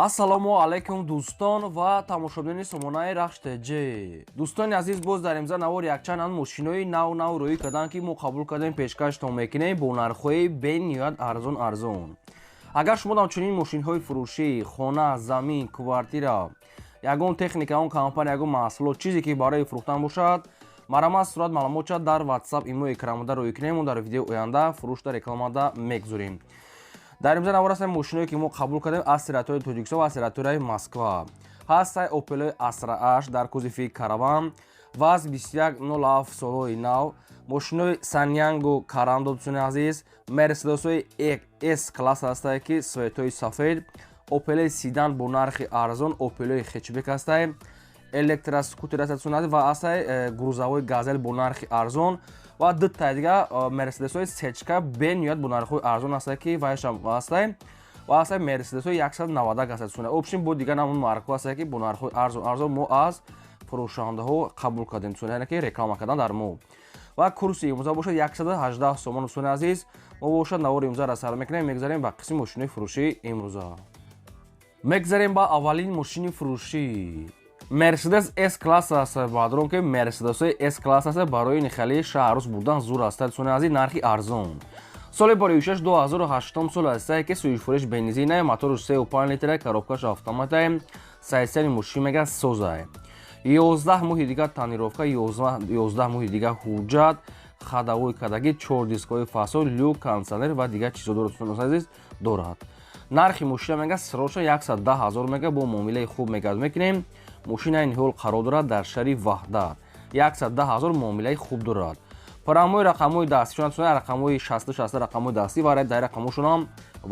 Ассалому алайкум, дӯстон ва тамошобинони сомонаи Рахш ТЖ. Дӯстони азиз, боз дар имза навор якчанд ан мошинои нав нав рӯӣ карданд, ки мо қабул кардем, пешкаштон мекунем бо нархҳои бениҳоят арзон арзон. Агар шумо дам чунин мошинҳои фурӯшӣ, хона, замин, квартира, ягон техника, ягон компания, ягон маҳсулот, чизе ки барои фурӯхтан бошад, марҳамат, сурат маълумотша дар WhatsApp, имо экранмода рӯӣ кунем, мо дар видеои оянда фурӯшда рекламада мегузорем. Дар имза навор ҳастанд мошиное, ки мо қабул кардем аз территорияи Тоҷикистон ва аз территорияи Москва. Ҳастай Опелои Астра H дар кузови Караван, ВАЗ 2107 солҳои нав, мошинои Санянгу Карандо, дӯстони азиз, Мерседесҳои С класс ҳастае, ки цветои сафед, Опелои седан бо нархи арзон, Опелои хэтчбек ҳастай, электроскутер ҳастад, дӯстони азиз, ва ҳастай грузовой Газел бо нархи арзон ва дутаи дига Мерседесҳои сечка бениҳоят бо нархҳои арзон ҳастад, ки вайшам ҳастай, ва ҳастай Мерседесҳои 190 ҳастад, дӯстони. Общем, бо дигар намун маркҳо ҳастад, ки бо нархҳои арзон арзон мо аз фурӯшандаҳо қабул кардем, дӯстони, яъне ки реклама кардан дар мо. Ва курси имрӯза бошад 118 сомон. Дӯстони азиз, мо бошад навори имрӯзаро сар мекунем, мегузарем ба қисми мошинои фурӯшӣ. Имрӯза мегузарем ба аввалин мошини фурӯшӣ. Мерседес С класс аст, баъдрон ки Мерседесҳои С класс аст, барои нихали шаҳрӯз бурдан зур аст, дӯстони азиз, нархи арзон. Соли барои 2008 сол астае, ки сӯзишфурӯш бензинае, мотору 3,5 литра, коробкаш автоматае, состояни мошин мега созае. 11 моҳи дигар тонировка, 11 моҳи дигар ҳуҷҷат, ходовой кадаги, чор дискҳои фасон, люк, кондитсионер ва дигар чизо дорад, дӯстони азиз, дорад. Нархи мошина мега срочно 110 ҳазор мега, бо муомилаи хуб мегаз мекунем. Мошина айни ҳол қарор дорад дар шаҳри Ваҳдат, 110 ҳазор, муомилаи хуб дорад. Прямой рақамҳои дастӣ, рақамҳои 60 60 рақамҳои дастӣ ва дар рақамҳошонам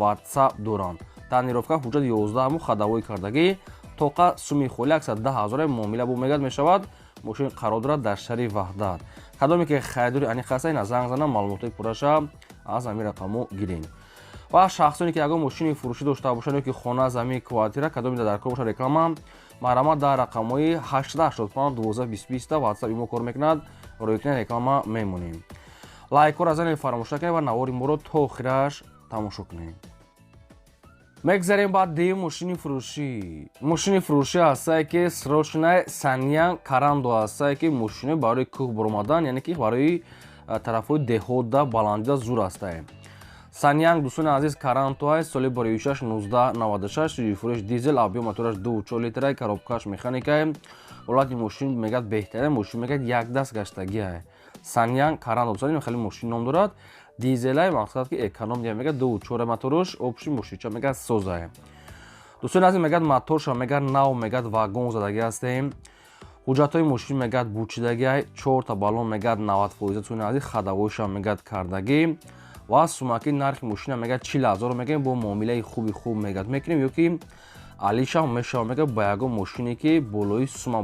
WhatsApp доранд. Тонировка, ҳуҷҷат, 11 моҳ, ходовой кардагӣ, тоқа суми холи 110 ҳазор, муомила бо мегад мешавад. Мошин қарор дорад дар шаҳри Ваҳдат. Кадоме ки харидори аниқ ҳаста, ина занг занам, маълумотҳои пурраша аз ҳамин рақамҳо гирем. Ва шахсоне ки ягон мошини фурӯшӣ дошта бошанд ё ки хона, замин, квартира, кадоме дар кор боша реклама, марҳамат, дар рақамҳои 885 12 20 WhatsApp, имо кор мекунад, рӯйкунӣ реклама мемонем. Лайкҳоро занед, фаромӯш накунед ва навори моро то охираш тамошо кунед. Мегзарем ба дуюм мошини фурӯшӣ. Мошини фурӯшӣ ҳастае, ки срочная Санян Карандо ҳастае, ки мошино барои кӯҳ баромадан, яъне ки барои тарафҳои деҳода, баландида зур ҳастае. Санянг, дӯстони азиз, Карантоай, соли бароишаш 1996, сӯзишфурӯш дизел, объём мотораш 2,4 литра, коробкаш механикае. Ҳолати мошин мегӯяд беҳтарин, мошин мегӯяд як даст гаштагиае. Санянг Карандо, дӯстони, хеле мошин ном дорад, дизелай, мақсад ки эконом мегӯяд, 2,4 моторуш. Общий мошинча мегӯяд созае, дӯстони азиз, мегӯяд моторша мегӯяд нав, мегӯяд вагон задагӣ ҳастем. Ҳуҷҷатҳои мошин мегӯяд бучидагиай, чорта баллон мегӯяд 90%, дӯстони азиз, ходовойша мегӯяд кардагӣ. Ва сумаки нархи мошина мегӯяд 40 ҳазор мегӯем, бо муомилаи хуби хуб мегӯяд мекунем ё ки алишам мешава, мегӯяд ба ягон мошине ки болои сума,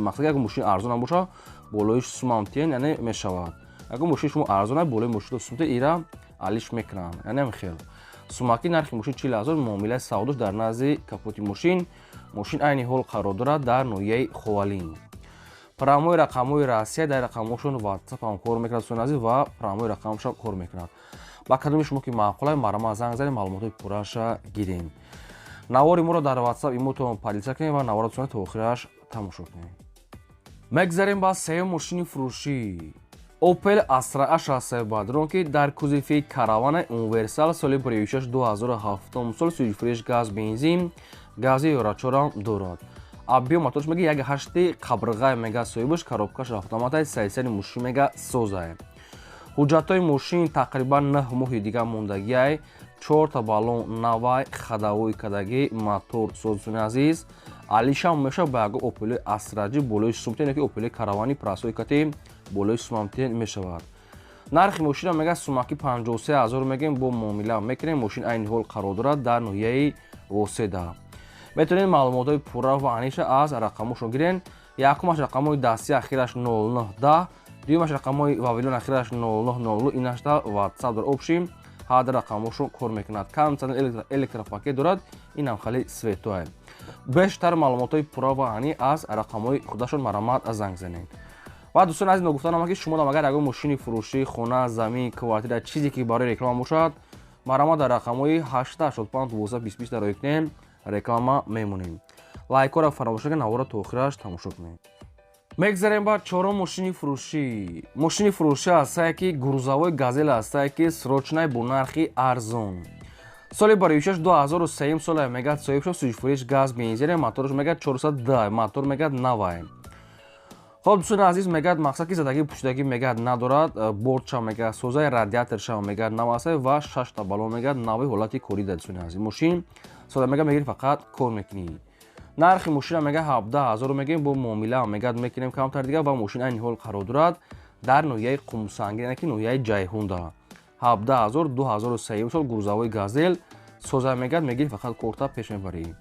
мақсад ягон мошини арзонам боша, болои сумам тиен, яъне мешавад. Ягон мошини шумо арзона, болои мошино сум ира алиш мекунанд, яъне хел. Сумаки нархи мошин 40 ҳазор, муомилаи савдош дар назди капоти мошин. Мошин айни ҳол қарор дорад дар ноҳияи Ховалин. Прямой рақамҳои Россия, дар рақамҳошон WhatsApp ҳам кор мекунад, дӯстони азиз, ва прямой рақамшам кор мекунад. Ба кадоми шумо ки маъқулай, марҳамат, занг занед, маълумотҳои пурраша гирем. Навори моро дар WhatsApp, имотон поделиться кунед ва наворро то охираш тамошо кунед. Мегзарем ба сеюм мошини фурӯшӣ. Opel Astra H ҳастае, бадрон ки дар кузови Каравана универсал, соли 16 2007 сол, сӯзишфурӯш газ, бензин, гази ёрачорам дорад. Объём моторш мега 1,8 қабрғай мега соҳибаш, коробкаш автоматай, состояни мошин мега созае. Ҳуҷҷатҳои мошин тақрибан 9 моҳи дигар мондагиай, чорта баллон навай, ходовой кадагӣ, мотор соз, дӯстони азиз. Алишам меша ба ягон Опели Астра Ҷи болои сумтен ёки Опели Каравани простой кати болои сумамтен мешавад. Нархи мошина мега сумаки 53 ҳазор мегем, бо муомила мекунем. Мошин айни ҳол қарор дорад дар ноҳияи Воседа. Метавонед маълумотҳои пурра ва аниша аз рақамҳошон гирен. Якумаш рақамҳои дастӣ, ахираш 0910, дуюмаш рақамҳои Вавилон, ахираш 0900, инашта WhatsApp дор. Общем, ҳар рақамҳошон кор мекунад. Кондитсионер, электропакет дорад, инам хеле цветое. Бештар маълумотҳои пурра ва ани аз рақамҳои худашон марҳамат, занг занед. Ва дӯстони азиз, ногуфтанам, ки шумо агар ягон мошини фурӯшӣ, хона, замин, квартира, чизе ки барои реклама бошад, марҳамат, дар рақамҳои 885 12 20 дар роҳӣ кунем. Реклама мемонем. Лайкҳоро фаромӯш накунед, навора то охираш тамошо кунед. Мегзарем ба чорум мошини фурӯшӣ. Мошини фурӯшӣ ҳастае, ки грузовой «Газель» ҳастае, ки срочный, бо нархи арзон. Соли бароишаш 2003 сола мегад соҳиб шуд. Сӯзишвориш газ, бензин, мотораш мегад 410, мотор мегад навай. Хоб, дӯстони азиз, мегад, мақсад ки задагӣ пӯшидагӣ мегад надорад. Бортша мегад созаи, радиаторша мегад нав астае ва шашта балон мегад нави, ҳолати корӣ да. Дӯстони азиз, мошин сода, мегад, мегири, фақат кор мекунӣ. Нархи мошина мега 17 000 мегӯем, бо муомила мегад мекунем камтар дига. Ва мошин айни ҳол қарор дорад дар ноҳияи Қумсангир, яъне ки ноҳияи Ҷайҳунда. 17 000, 2003 сол, грузовой «Газель», соза, мегад, мегири, фақат корта пеш мебарӣ.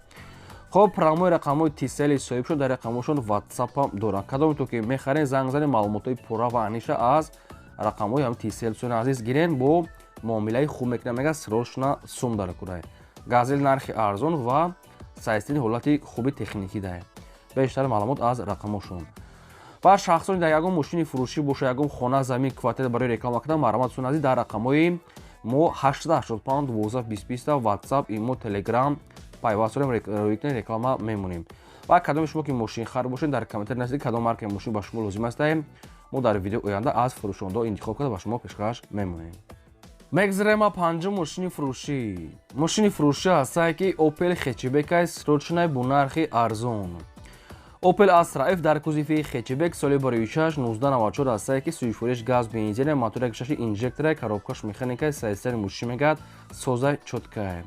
Хоб, прямой рақамҳои Тисели соҳиб шуд, дар рақамҳошон ватсапам доранд. Кадоме то ки мехарен, занг занед, маълумотҳои пурра ва аниша аз рақамҳои ҳам Тисел, дӯстони азиз, гирен. Бо муомилаи хуб мекунам, мегад, срочно сум дар курай. «Газель», нархи арзон ва состояние, ҳолати хуби техникӣ даҳем. Бештар маълумот аз рақамҳошон. Ва шахсоне дар ягон мошини фурӯшӣ боша, ягон хона, замин, квартира барои реклама кардан, марҳамат, дӯстони азиз, дар рақамҳои мо 885 12 20 20 ватсап, имо, телеграм пайваст дорем, рӯикна реклама мемонем. Ва кадоме шумо ки мошинхар бошед, дар комментар нависед, кадом маркаи мошин ба шумо лозим астаем, мо дар видеои оянда аз фурӯшондаҳо интихоб карда ба шумо пешкаш мемонем. Мегзарем ба панҷум мошини фурӯшӣ. Мошини фурӯшӣ ҳастае, ки Опел хетчбекай, срочный, бо нархи арзон. Опел Астра Ф дар кузови хетчбек, соли бароишаш 1994 ҳастае, ки сӯзишвориш газ, бензин, мотори шаши инжектора, коробкаш механикай. Состояние мошин мегад соза, чёткай,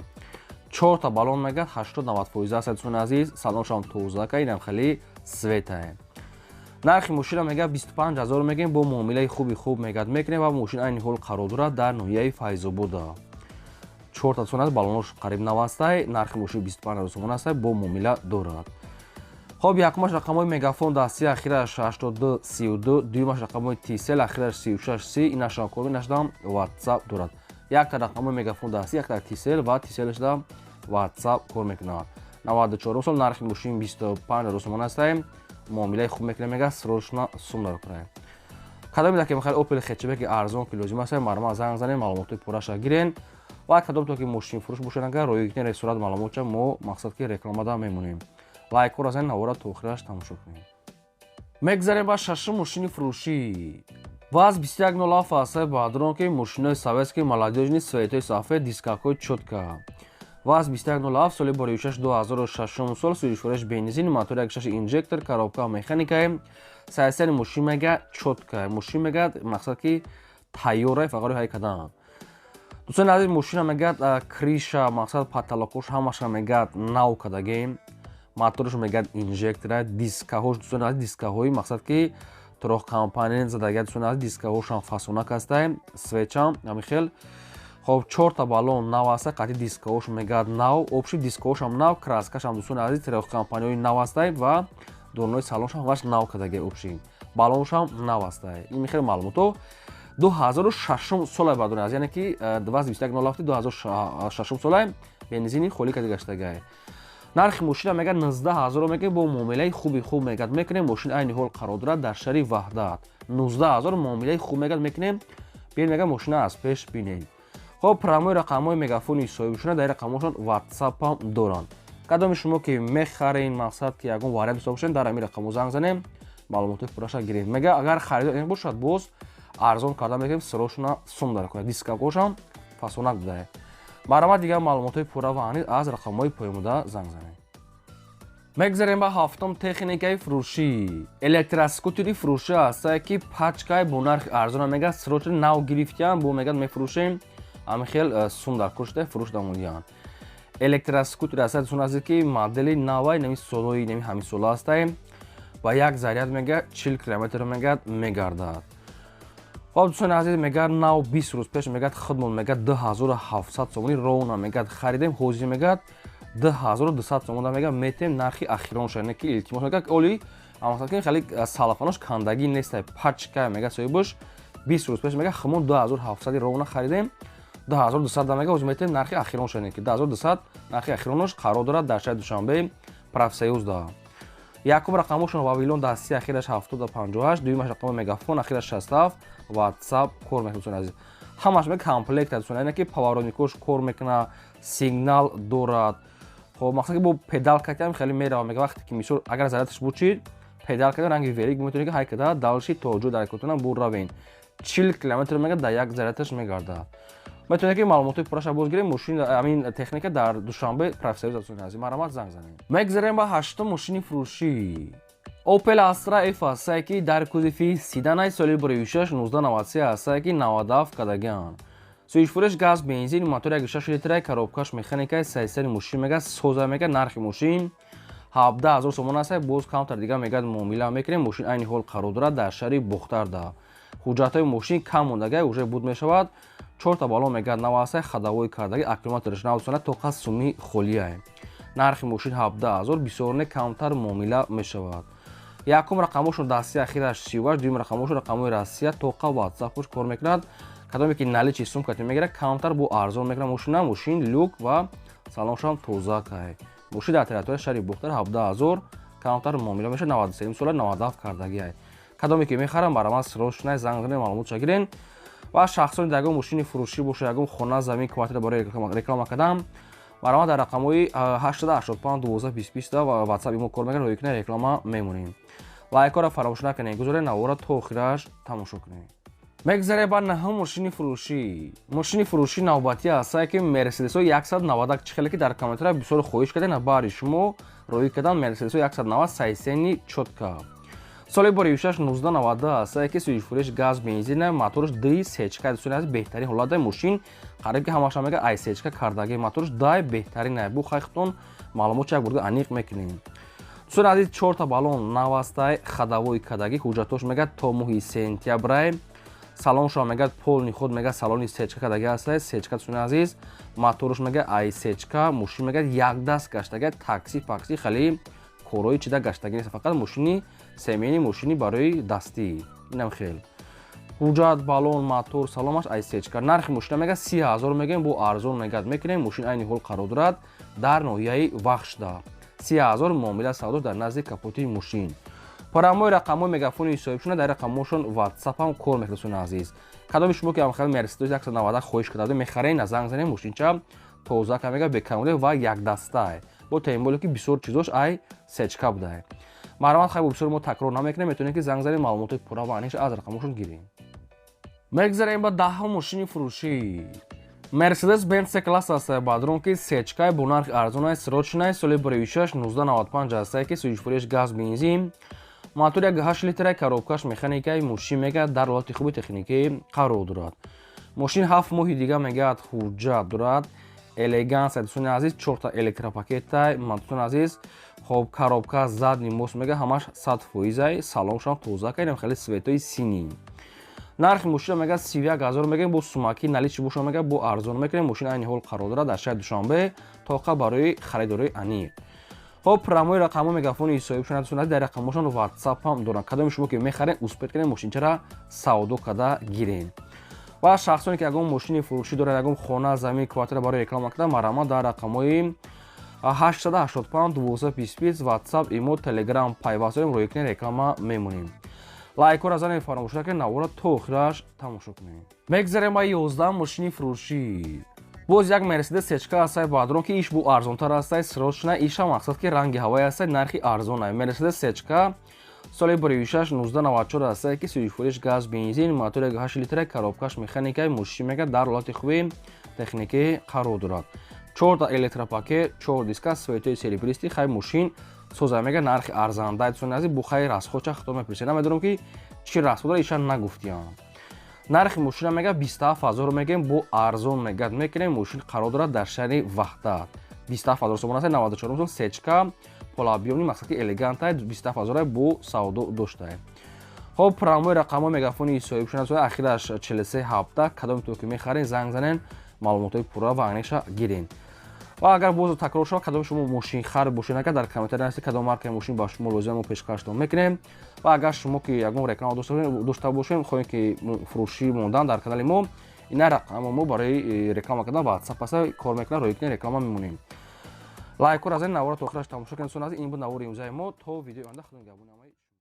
чорта баллон мегад 80-90% аст. Дӯстони азиз, салоншам тозака, инам хеле светае. Нархи мошина мегад 25 000 мегӯем, бо муомилаи хуби хуб мегад мекунем. Ва мошин айни ҳол қарор дорад дар ноҳияи Файзобода. Чорта сон аст, баллонош қариб нав астай. Нархи мошин 25 000 сомон астай, бо муомила дорад. Хоб, якумаш рақамҳои Мегафон дастӣ, ахираш 82 32, дуюмаш рақамҳои Тисел, ахираш 36 30. Инашам кор, инашдам ватсап дорад. Якта рақамҳои Мегафон дастӣ, якта Тисел ва Тиселашдам ватсап кор мекунад. 94 сол, нархи мошин 25 000 сомон астай, муомилаи хуб мекунем, мега, срочно сум дар кунем. Кадоме ки мехоҳед Опел хетчбеки арзон ки лозим аст, марҳамат, занг занед, маълумотҳои пурраша гирен. Ва кадом то ки мошинфурӯш бошед, агар рӯи кунед, сурат маълумотча мо, мақсад ки рекламада мемонем. Лайкҳоро занед, навора то охираш тамошо кунед. Мегзарем ба шашум мошини фурӯшӣ. ВАЗ 2107 ҳастаи баъдрон, ки мошинои советский, молодёжный, цветои сафед, дискакҳои чётко. ВАЗ 2107, соли боришаш 2006 сол, сӯзишвориш бензин, мотори 16 инжектор, коробка механикае. Состояние мошин мега чётко, мошин мега, мақсад ки тайёрае, фақат ҳай кадан. Дӯстони азиз, мошина мегӯяд крыша, мақсад потолокош ҳамаша мегӯяд нав кардагем, моторш мегӯяд инжектора, дискаҳош, дӯстони азиз, дискаҳои, мақсад ки трёхкомпонент задагия. Дӯстони азиз, дискаҳошам фасонак ҳастай, свечам ҳамин хел. Хоб, чорта баллон нав аста, қатъи дискаҳош мегӯяд нав, общий дискаҳошам нав, краскашам, дӯстони азиз, трёхкомпонентҳои нав ҳастай ва дурнои салоншам ҳамаш нав кардагия, общий баллоншам нав ҳастай. Ин хел маълумотҳо 2006 солай, бадони аз, яъне ки 2107, 2006 солай, бензини холӣ карда гаштагай. Нархи мошина мегӯяд 19 000 мегӯяд, бо муомилаи хуби хуб мегӯяд мекунем. Мошин айни ҳол қарор дорад дар шаҳри Ваҳдат. 19 000, муомилаи хуб мегӯяд мекунем. Биед, мегӯяд, мошина аз пеш бинед. Хоб, прямой рақамҳои Мегафони соҳибшуна, дар рақамҳошон ватсапам доранд. Кадоми шумо ки мехарен, мақсад ки ягон вариант дошта бошед, дар ҳамин рақамҳо занг занем, маълумотҳои пурраша гирем. Мега, агар харидор бошад, боз арзон карда мекунем, срочно сум дар кунад. Дискакошам фасонак будае. Марҳамат, дигар маълумотҳои пурра ва аниқ аз рақамҳои поёнбуда занг занед. Мегзарем ба ҳафтум техникаи фурӯшӣ. Электроскутери фурӯшӣ ҳастае, ки пачкай, бо нархи арзона, мега, срочно нав гирифтиям, бо мегӯяд мефурӯшем. Ҳамин хел сум дар кор шуда фурӯш дамодиянд. Электроскутер ҳастад, дӯстон азиз, ки модели навай, нами солҳои нами ҳамин сола ҳастае. Ба як заряд мега 40 километр мегӯяд мегардад. Хоб, дӯстони азиз, мегӯяд, нав 20 рӯз пеш мегӯяд худмон мегӯяд 2700 сомонӣ ровно мегӯяд харидем, ҳозир мегӯяд 2200 сомон мегӯяд метем, нархи ахиронша, не ки илтимос мегӯяд. Оли мақсад ки хеле салафанош кандагӣ нестай, пачка. Мегӯяд, соҳибош 20 рӯз пеш мегӯяд худмон 2700 ровно харидем, 2200 да мегӯяд ҳозир метем, нархи ахиронша, не ки 2200 нархи ахиронош. Қарор дорад дар шаҳри Душанбе, Профсоюзда. Якум рақамошон Вавилон дасти, ахираш 758, дуюмаш рақами Мегафон, ахираш 67, ватсап кор мекунад. Дӯстони азиз, ҳамаш ме комплект аст, дӯстони, ки поворотникош кор мекунад, сигнал дорад. Хоб, мақсад ки бо педал катиам хеле мерава. Мега, вақте ки мисол агар зарядаш бучид, педал када ранги велик метавонед ки ҳай када дальше то ҷо дар кутона бур равен. 40 километр мега дар як зарядаш мегардад. Метавонед ки маълумотҳои пурраша боз гирем. Мошин, ҳамин техника дар Душанбе, Профсоюз аст. Марҳамат, занг занед. Мегзарем ба ҳаштум мошини фурӯшӣ. Opel Astra F ҳастае, ки дар кузови седанай, соли 2006, 1993 ҳастае, ки 97 кардагианд. Сӯзишфурӯш газ, бензин, мотор 1,6 литрай, коробкаш механикай, сайсари мошин мега соза. Мега, нархи мошин 17 000 сомон аст, боз камтар дига мегӯяд, муомила мекунем. Мошин айни ҳол қарор дорад дар шаҳри Бохтарда. Ҳуҷҷатҳои мошин кам мондагай, уже буд мешавад. Чорта балон мегӯяд нав ҳастай, ходовой кардаги, аккумулятораш навсона, тоқа суми холияй. Нархи мошин 17 000, бисёр не, камтар муомила мешавад. Якум рақамошон дасти ахираш 38, дуюм рақамошон рақамҳои Россия, тоқа ватсапош кор мекунад. Кадоме ки наличный сумкати мегирад, камтар бо арзон мекунад мошина. Мошин люк ва салоншам тоза кай. Мошин дар территорияи шаҳри Бохтар, 17 000, камтар муомила мешавад. 93 сола, 97 кардагиай. Кадоме ки мехарам, бараман срочно занг занед, маълумотша гирен. Ва шахсони дар ягон мошини фурӯшӣ боша, ягон хона, замин, квартира барои реклама кардам, бараман дар рақамҳои 885 12 20 ва ватсап имо кор мекунад, рӯи кунед, реклама мемонем. Лайкҳоро фаромӯш накунед, гузоред, навора то охираш тамошо кунед. Мегзарем ба наҳум мошини фурӯшӣ. Мошини фурӯшӣ навбатӣ ҳастае, ки Мерседесҳо 190, чӣ хеле ки дар комментария бисёр хоҳиш кардем, баъри шумо роӣ кардан. Мерседесҳо 190, сайсени чётко, соли бори 6, 1992 ҳастае, ки сӯзишфурӯш газ, бензина, моторш ди сечка. Дӯстони азиз, беҳтарин ҳолатда мошин, қариб ки ҳамаша мега ай сечка кардаги, моторш дай беҳтарин ай. Бу хайхтон маълумот як бурда аниқ мекунем. Дӯстони азиз, чорта балон нав ҳастай, ходовой кардаги, ҳуҷҷатош мега то моҳи сентябрай. Салоншо мегӯяд полный ход, мега салони сечка кардаги ҳастай, сечка. Дӯстони азиз, моторш мега ай сечка. Мошин мега якдаст гаштага, такси пакси хеле корҳои чида гаштагӣ нест, фақат мошини семейный, мошини барои дастӣ. Инам хел ҳуҷҷат, балон, мотор, саломаш ай сечка. Нархи мошина мега 30 000 мегӯем, бо арзон мегӯяд мекунем. Мошин айни ҳол қарор дорад дар ноҳияи Вахшда. 30 000, муомила савдо дар назди капоти мошин. Прямой рақамҳои мегафони соҳибшуна, дар рақамҳошон ватсапам кор мекунад. Дӯстони азиз, кадоми шумо ки ҳамхел Мерседес 190 хоҳиш карда мехарен, занг занем. Мошинча тоза ка, мега бекамоле ва якдастай, бо тем более ки бисёр чизош ай сечка будай. Марҳамат, хай, бо бисёр мо такрор намекунем, метавонем ки занг занем, маълумоти пурра ва аниша аз рақамҳошон гирем. Мегзарем ба даҳум мошини фурӯшӣ. Мерседес Бенц С класс аст, бадрон, ки сечкай, бо нархи арзонай, срочный, соли 2006, 1995 ҳастае, ки сӯзишфурӯш газ, бензин, мотор 1,8 литра, коробкаш механикаи. Мошин мегӯяд дар ҳолати хуби техникӣ қарор дорад. Мошин 7 моҳи дига мегӯяд ҳуҷҷат дорад. Элегансия, дӯстони азиз, чорта электропакетай, дӯстони азиз. Хоб, коробка задний мост, мега ҳамаш 100 фоизай, салоншам тоза кардем, хеле цветои синий. Нархи мошина мега 31 000 мегӯем, бо сумаки наличный боша, мега бо арзон мекунем. Мошин айни ҳол қарор дорад дар шаҳри Душанбе, тоқа барои харидории аниқ. Хоб, прямой рақамҳо мегафони соҳибшон, дӯстони азиз, дар рақамҳошон ватсап ҳам доранд. Кадоми шумо ки мехарен, успеть кунед, мошинчара савдо карда гирен. Ва шахсоне ки ягон мошини фурӯшӣ дорад, ягон хона, замин, квартира барои реклама карда, марҳамат, дар рақамҳои 885 12 20 ватсап, имо, телеграм пайваст дорем, рӯи кунед, реклама мемонем. Лайкҳоро занед, фаромӯш накунед, навора то охираш тамошо кунед. Мегзарем ба 11 мошини фурӯшӣ. Боз як Мерседес сечка ҳастай, бадрон, ки иш бо арзонтар ҳастай, срочно. Иша мақсад ки ранги ҳавои ҳастай, нархи арзонай. Мерседес сечка, соли 2006, 1994 ҳастай, ки сӯзишфурӯш газ, бензин, мотор 1,8 литра, коробкаш механикаи. Мошин мега дар ҳолати хуби техникӣ қарор дорад. Чорта электропакет, чор диска, цветои серебристый. Хай, мошин соза, мега нархи арзанда. Дӯстони азиз, бу хай расходча хато мепурсед, намедонам ки чӣ расход дора, иша нагуфтиям. Нархи мошина мега 27 000 мегӯем, бо арзон мегӯяд мекунем. Мошин қарор дорад дар шаҳри Ваҳдат. 27 000 сомон аст, 94 сом, сечка, полуобъёмный, мақсад ки элегантай, 27 000 бо савдо доштае. Хоб, прямой рақамҳои мегафони соҳибшуна, ахираш 43 17. Кадоми то ки мехарен, занг занен, маълумотҳои пурра ва аниқша гирен. Ва агар боз такрор шавад, кадоми шумо мошинхар бошед, агар дар комментария нависед кадом маркаи мошин ба шумо лозим, мо пешкаштон мекунем. Ва агар шумо ки ягон реклама дошта бошем, хоҳем ки фурӯшӣ мондан дар канали мо, ина рақамо мо барои реклама кардан ватсап аста, кор мекунад, рӯи кунед, реклама мемонем. Лайкҳоро занед, навора то охираш тамошо кунед. Ин буд навори имрӯзаи мо. То видеои оянда, худо нигаҳбони.